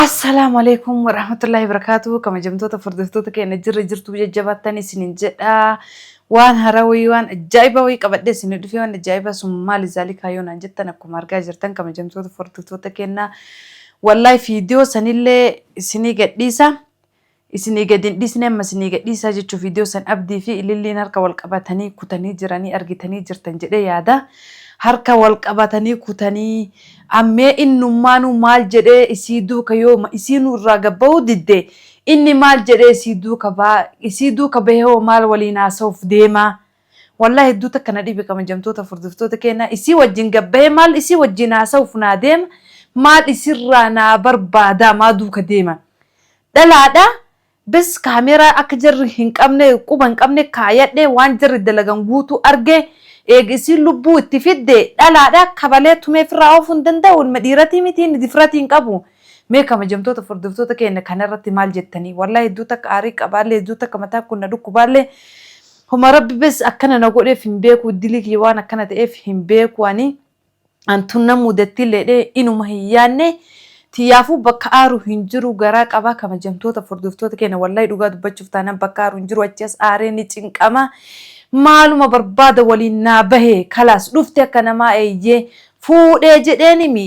Assalaamu alaikum warahmatullahi wabarakatuh. Kabajamtoota hordoftoota keenya jirra jirtu jajjabaattan isinin jedha. Waan haaraa wayii waan ajaa'iba wayii qabadhee isin dhufee waan ajaa'iba sun maali zaalikaa yoo naan jettan akkuma argaa jirtan kabajamtoota hordoftoota keenya. Wallahi viidiyoo sanillee isinii gadhiisa. Isinii gadi hin dhiisne amma isinii gadhiisaa jechuuf viidiyoo san Abdii fi Ililliin harka wal qabatanii kutanii jiranii argitanii jirtan jedhee yaada. Harka wal qabatanii kutanii ammee innummaanuu maal jedhee isii duuka yooma isiinuu irraa gabba'uu didde inni maal jedhee isii duuka ba'a isii duuka bahee hoo maal waliin haasa'uuf deemaa? Wallahi hedduu takka na dhibe kabajamtoota furdiftoota keenna isii wajjin gabbahee maal isii wajjin haasa'uuf naa deema maal isirraa naa barbaadaa maa duuka deema? Dhalaadha bes camera akka jarri hin qabne quba hin qabne kaayadhe waan jarri dalagan guutuu arge eega isiin lubbuu itti fidde dhalaadha kabalee tumee firraa oofuu hin danda'u ilma dhiiratii miti inni difratii hin qabu mee kabajamtoota fordoftoota keenya kana irratti maal jettanii wallahi hedduu takka aarii qabaallee hedduu takka mataa kun na dhukkubaallee homa rabbi bes akkana na godheef hin beeku dilii kiyya waan akkana ta'eef hin beeku ani An tun na mudattillee dhee inuma hin yaanne tiyyaafuu bakka aaru hin jiru garaa qabaa kabajamtoota fordoftoota keenya wallahi dhugaa dubbachuuf taanaan bakka aaru hin jiru achi as aaree ni cinqama maaluma barbaada waliin naa bahe kalaas dhufte akka namaa eeyyee fuudhee jedheenimi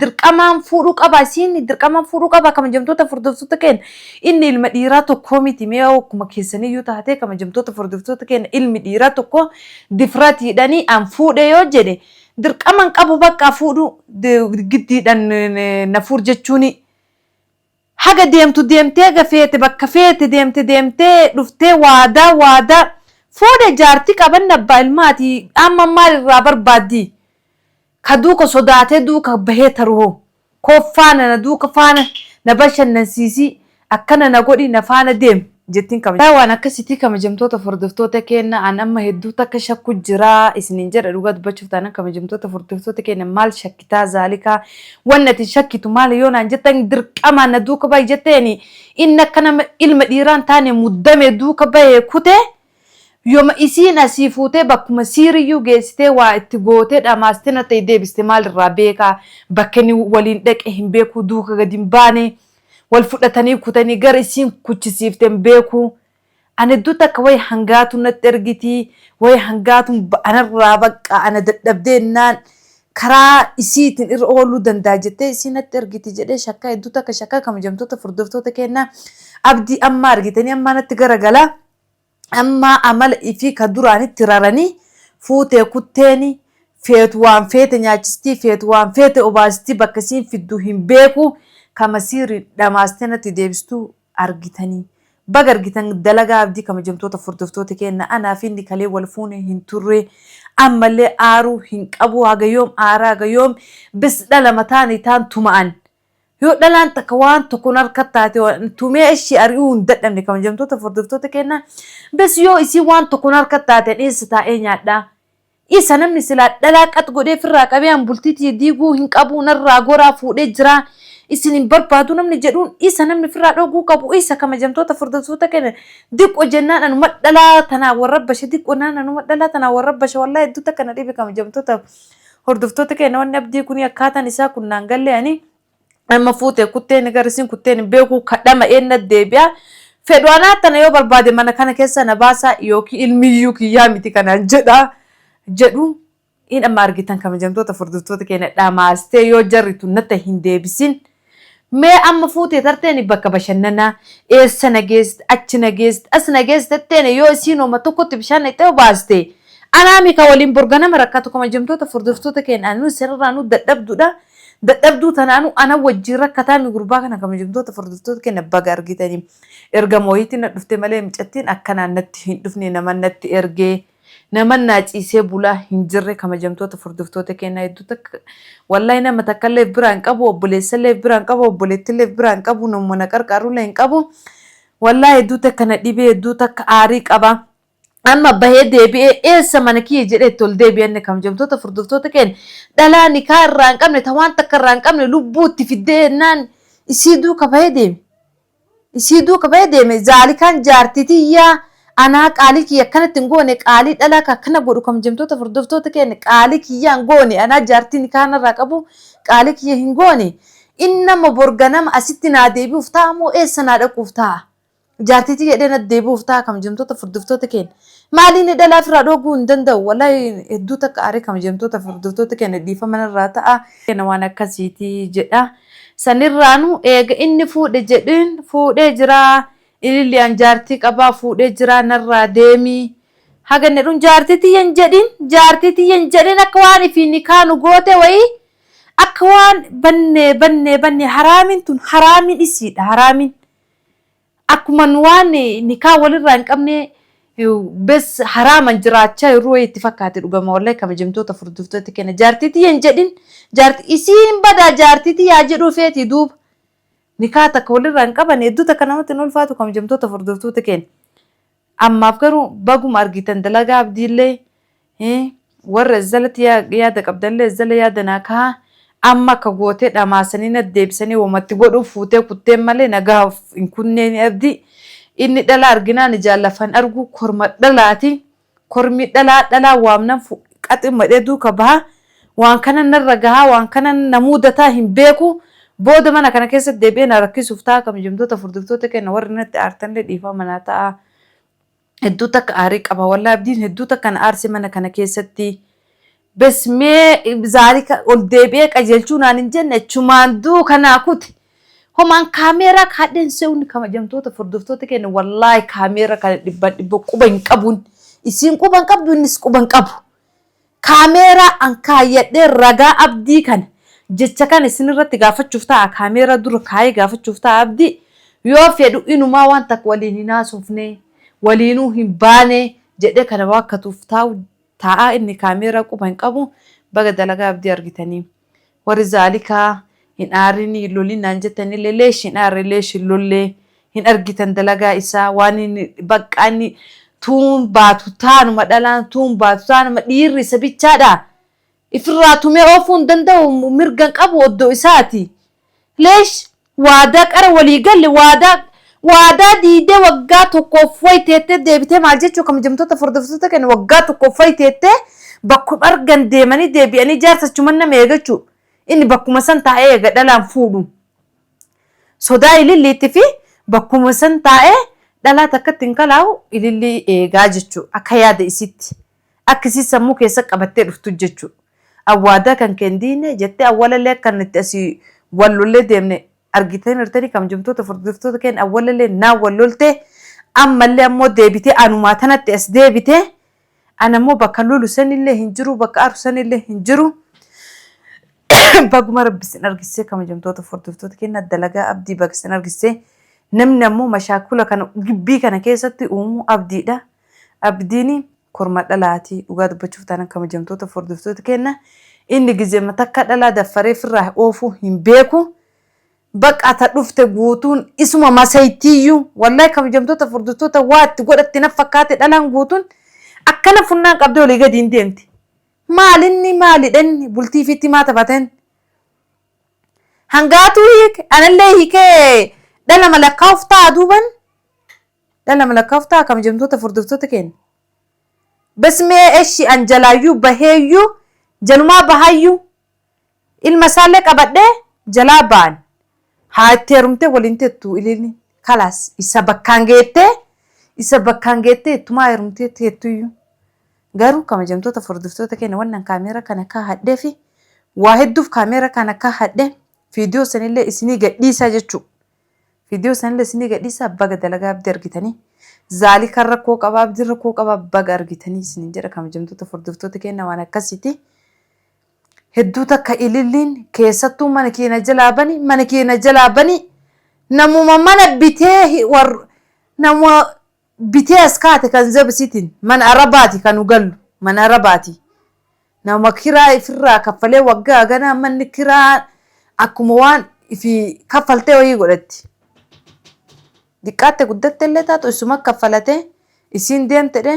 dirqamaan fuudhuu qaba isiin dirqamaan fuudhuu qaba kabajamtoota fordoftoota keenya inni ilma dhiiraa tokkoo miti mee akkuma keessaniyyuu taatee kabajamtoota fordoftoota keenya ilmi dhiiraa tokko difratiidhani an fuudhe yoo jedhe dirqama hin qabu bakka fuudhu giddiidhan na fuur jechuuni. Haga deemtu deemtee haga feete bakka feete deemte deemtee dhuftee waadaa waadaa fuudhe jaartii qabanna abbaa ilmaati amma maal irraa barbaaddi ka duuka sodaatee duuka bahee taruhoo. Koo faana na duuka faana na bashannansiisi akkana na godhi na faana deem jettiin kabaja. Waan akkasitii kabajamtoota hordoftoota keenna an amma hedduu takka shakku jira isinin jedha dhugaa dubbachuuf taanan kabajamtoota hordoftoota keenna maal shakkitaa zaalikaa wanni ati shakkitu maali yoo naan jettan dirqamaan na duuka bahi jetteeni inni akka nama ilma dhiiraa hin taane muddame duuka bahee kute Yoma isiin asii fuutee bakkuma siiriyyuu geessitee waa itti gootee dhamaastee natti deebiste maal irraa beekaa bakka inni waliin dhaqe hin beekuu duuka gadi hin baane wal fudhatanii kutanii gara isiin kuchisiifte hin beekuu ani hedduu takka wayi hangaatu natti ergitii wayi hangaatuun anarraa bakka ana dadhabdee naan karaa isiitiin irra ooluu danda'a jettee isii natti ergiti jedhee shakkaa hedduu takka shakkaa kabajamtoota furdoftoota kennaa abdii amma argitanii ammaa natti garagalaa. Ammaa amala ifii ka duraanitti raranii fuutee kutteeni feetu waan feete nyaachistii feetu waan feete obaastii bakka isiin fiddu hin beeku kama siiri dhamaastee natti deebistu argitanii. Baga argitan dalagaa abdii kabajamtoota fordoftoota keenna anaa fi inni kalee wal fuune hin turre ammallee aaruu hin qabu haga yoom aaraa haga yoom bis dhala mataani taan tuma'an Yoo dhalaan takka waan tokko harka taate tumee ishii ari'uu hin dadhabne kabajamtoota hordoftoota keenna bes yoo isii waan tokko harka taate eessa taa'ee nyaadhaa. Isa namni silaa dhalaa qax godhee firraa qabee an bultii tiyya diiguu hin qabu narraa goraa fuudhee jira isin hin barbaadu namni jedhuun isa namni firraa dhoguu qabu isa kabajamtoota hordoftoota keenya diqqo jennaan anuma dhalaa tanaa warra bashe diqqo naan anuma dhalaa tanaa warra bashe wallahi hedduu takka na dhibe kabajamtoota Hordoftoota keenya wanni abdii kuni akkaataan isaa kun naan galle ani amma fuute kutteen gara isin kutteen hin beeku kadhama eenna deebi'a. Fedhu anaa tana yoo barbaade mana kana keessa na baasa yookiin ilmiyyuu kiyyaa miti kanaan jedha jedhu in amma argitan kabajamtoota hordoftoota keenya dhamaastee yoo jarri tun natti hin deebisin. Mee amma fuutee tarteeni bakka bashannanaa eessa na geessite achi na geessite as na geessite jetteeni yoo isiin homa tokkotti bishaan naqxee obaaste anaa mi ka waliin bor ganama rakkatu kabajamtoota furdoftoota keenya anuu isinirraa nu dadhabduudha dadhabduu tanaanu ana wajjin rakkataa mi gurbaa kana kabajamtoota furdoftoota keenya baga argitanii erga mooyiitiin na dhufte malee micattiin akkanaan natti hin dhufne nama natti ergee. Naman naa ciisee bulaa hin jirre kamajamtoota furduftoota keenna hedduu takka wallahi nama takkallee if biraa hin qabu obboleessallee if biraa hin qabu obboleettillee if biraa hin qabu namuma na qarqaarullee hin qabu wallahi hedduu takka na dhibee hedduu takka aarii qaba amma bahee deebi'ee eessa mana kiyya jedhee itti ol deebi'anne kamajamtoota furduftoota keenya dhalaa nikaa irraa hin qabne ta waan takka irraa hin qabne lubbuu itti fiddee jennaan isii duuka bahee deeme. Isii duuka bahee deeme zaalikaan jaartii tiyyaa anaa qaalii kiyya akkanatti hin goone qaalii dhalaa ka akkana godhu kabajamtoota hordoftoota keenya qaalii kiyyaa hin goone anaa jaartii nikaa narraa qabu qaalii kiyya hin goone Inni amma bor ganama asitti naa deebi'uuf ta'a moo eessa naa dhaquuf ta'a? Jaartii tiyya jedhee natti deebi'uuf ta'a kabajamtoota furdiftoota keenya. Maali inni dhalaa ofirraa dhooguu hin danda'u. Wallahi hedduu takka aaree kabajamtoota furdiftoota keenya dhiifama narraa ta'a. Keenya waan akkasiiti jedha. Sanirraanu eega inni fuudhe jedhin fuudhee jira. Ililli an jaartii qabaa fuudhee jira narraa deemi. Haga inni jedhuun jaartii tiyya hin jedhin jaartii tiyya hin jedhin akka waan ifii nikaa nu goote wayii akka waan bannee bannee bannee haraamin tun haraamin isiidha haraamin. Akkuman waan nikaa walirraa hin qabne bes haraaman jiraachaa jirru wayii itti fakkaate dhugama wallahi kabajamtoota furdiftoota keenya jaartii tiyya hin jedhin jaartii isiin badaa jaartii tiyyaa jedhuu feeti duuba nikaa takka walirraa hin qaban hedduu takka namatti hin ulfaatu kabajamtoota furdiftoota keenya. Ammaaf garuu baguma argitan dalagaa abdiillee warra izzalatti yaada qabdanillee izzala yaada naa kahaa amma akka gootee dhamaasanii natti deebisanii womatti godhuuf fuutee kutteen malee nagahaaf hin kunneeni abdii inni dhalaa arginaan ijaan lafa hin argu korma dhalaati kormi dhalaa dhalaa waamnan qaxi madhee duuka baha waan kana narra gahaa waan kana na muudataa hin beeku booda mana kana keessatti deebi'ee na rakkisuuf ta'a kabajamtoota furdiftoota keenya warri natti aartanillee dhiifama naa ta'a. Hedduu takka aarii qaba wallahi abdiin hedduu takka na aarse mana kana keessatti. Bes mee zaalika ol deebi'ee qajeelchuu naan hin jenne achumaan duuka naa kute. Homaan kaameeraa kaadheen se'uun kabajamtoota furdiftoota keenya wallaahi kaameera kana dhibban dhibba quba hin qabuun. Isiin quba hin qabdu innis quba hin qabu. Kaameeraa an kaayyadhee ragaa abdii kana jecha kana isinirratti gaafachuuf ta'a kaameeraa dura kaayee gaafachuuf ta'a abdii yoo fedhu inumaa waan takka waliin hin haasofne waliinuu hin baane jedhee kana waakkatuuf taa'u taa'aa inni kaameeraa quba hin qabu baga dalagaa abdii argitanii. Warri zaalikaa hin aarinii hin lolin naan jettanillee leesh hin aarre leesh hin lollee hin argitan dalagaa isaa waan inni baqqaa inni tuun baatu taanuma dhalaan tuun baatu taanuma dhiirri isa bichaadha ifirraa tumee oofuu hin danda'u mirga hin qabu oddoo isaati leesh Waadaa qara walii galle waadaa waadaa diidee waggaa tokkoof wayi teettee deebitee maal jechuu kabajamtoota hordoftoota keenya waggaa tokkoof wayi teettee bakkuma argan deemanii deebi'anii jaarsa achuman nama eegachuu inni bakkuma san taa'ee eega dhalaan fuudhu sodaa ililliitti fi bakkuma san taa'ee dhalaa takkatti hin kalaa'u ilillii eegaa jechuu akka yaada isitti akka isii sammuu keessa qabattee dhuftu jechuu. An waadaa kan kee hin diigne jettee awwalallee akka nuti asii wal lollee deemne argitaniirtanii kabajamtoota hordoftoota keenya awwalallee naan wal lolte ammallee ammoo deebitee anumaa tanatti as deebite an ammoo bakka lolu sanillee hin jiru bakka aru sanillee hin jiru. Baguma rabbi isin argisiisee kabajamtoota hordoftoota keenya dalagaa abdii baga isin argisiisee namni ammoo mashaakula kana gibbii kana keessatti uumuu abdiidha. Abdiin korma dhalaati dhugaa dubbachuuf taanaan kabajamtoota fi hordoftoota keenna inni gizema takka dhalaa daffaree firraa oofuu hin beeku baqa ta dhufte guutuun isuma masaytiyyuu wallahi kabajamtoota fi hordoftoota waa itti godhatti na fakkaate dhalaan guutuun akkana funnaan qabdee olii gadi hin deemti maalinni maalidha inni bultii ifiitti maa taphaten hangaatuu hiike anallee hiikee dhala malakkaa'uuf ta'a duuban Dhala malakkaa'uuf ta'a kabajamtoota fi hordoftoota keenya. Bes mee eshi an jalaayyuu baheeyyuu jalumaa bahaayyuu ilma isaallee qabadhee jalaa ba'an haa itti heerumtee waliin teettu ililli kalaas isa bakkaan geettee isa bakkaan geettee ittumaa heerumtee teettuyyuu. Garuu kabajamtoota fi hordoftoota keenya wannan kaameera kana kaahadhee fi waa hedduuf kaameera kana kaahadhe viidiyoo sanillee isinii gadhiisaa jechuudha. Video sanillee isinii gadhiisaa baga dalagaa abdii argitanii. Zaalikaan rakkoo qaba abdiin rakkoo qaba baga argitanii isinin jedha kabajamtoota hordoftoota keenya waan akkasiiti. Hedduu takka ililliin keessattuu mana keenya jalaa bani mana keenya jalaa bani namuma mana bitee war nama bitee as kaate kan zabisiitiin mana arabaati kan nu gallu mana arabaati. Nama kiraa ifirraa kaffalee waggaa ganaa manni kiraa akkuma waan ifi kaffaltee wayii godhatti. Diqqaatte guddatte illee taatu isuma kaffalatee isiin deemtedhe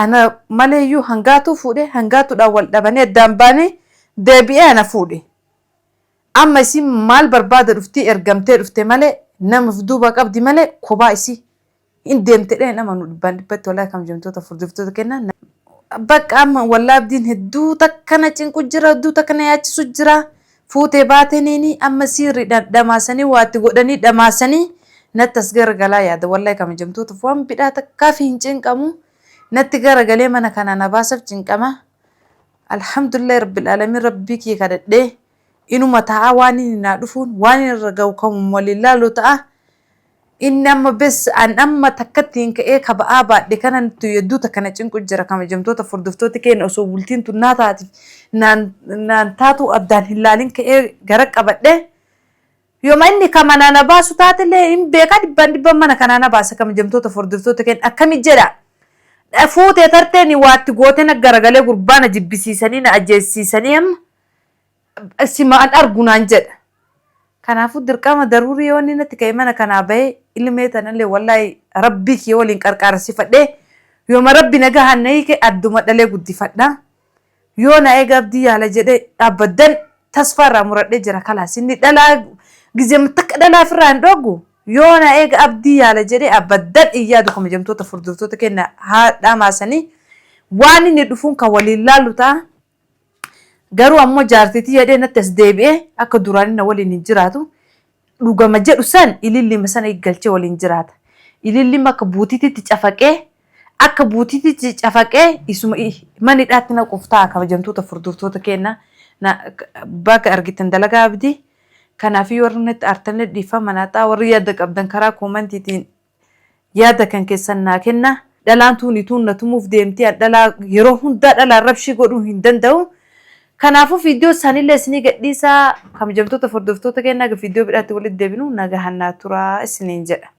ana maleeyyuu hangaatuu fuudhe hangaatuudhaan wal dhabanii addaan baanee deebi'ee ana fuudhe. Amma isiin maal barbaada dhuftii ergamtee dhufte malee nama of duuba qabdi malee kophaa isii hin deemte dhee hin amanu dhibbaan dhibbatti wallahi kabajamtoota furdiftoota kenna. Bakka amma wallahi abdiin hedduu takka na cinqu jira hedduu takka na yaachisu jira. Fuutee baateniini amma siirriidhaan dhamaasanii waa itti godhanii dhamaasanii natti as garagalaa yaada. Wallahi kabajamtootaaf waan bidhaa takkaafi hin cinqamu. Natti garagalee mana kanaa na baasaf cinqama. Alhamdulillahi rabbil aalamiin rabbii kiyya kadhadhee inuma ta'a waan inni naa dhufuun waan inni irra gahu kamuma waliin laalu ta'a. Inni amma bes an amma takkattiin ka'ee ka ba'aa baadhe kana nuttu yedduu takka na cinqu jira kabajamtoota fordoftooti keenya osoo bultiin tun naa taati naan naan taatu addaan hin laalin ka'ee gara qabadhe yoma inni ka manaa na baasu taatellee hin beekaa dhibbaan dhibban mana kanaa na baasa kabajamtoota fordoftoota keenya akkami jedha fuutee tarteen waatti goote na garagalee gurbaa na jibbisiisanii na ajjeessiisanii amma sima an argu naan jedha. Kanaafuu dirqama daruurii yoo inni natti ka'e mana kanaa bahee ilmee tanallee wallaahi rabbii kiyya waliin qarqaarsifadhee yooma rabbi nagahaan na hiike adduma dhalee guddifadha. Yoo na eega abdii yaala jedhe dhaabaddan tasfaa irraa muradhee jira kalaas inni dhalaa gizema takka dhalaa ofirraa hin dhooggu yoo na eega abdii yaala jedhe abaddan hin yaadu kabajamtoota furdoftoota keenya haa dhamaasanii waan inni dhufuun kan waliin laallu ta'a. Garuu ammoo jaartii tiyya jedhee natti as deebi'ee akka duraanii na waliin hin jiraatu. Dhugama jedhu san ilillima sana galchee waliin jiraata. Ilillima akka buutiititti cafaqee akka buutiititti cafaqee isuma mana hidhaatti naquuf ta'a kabajamtoota furduftoota keenya baga argitan dalagaa abdii. Kanaafii warri natti aartanillee dhiifama naa ta'a warri yaada qabdan karaa koomantiitiin Yaada kan keessan naa kenna. Dhalaan tuuni tuun na tumuuf deemtii an dhalaa yeroo hundaa dhalaan rabshii godhuu hin danda'u. Kanaafuu viidiyoo isaaniillee isinii gadhiisaa kabajamtoota hordoftoota keenyaa haga viidiyoo biraatti walitti deebinu nagahaan naa turaa isiniin jedha.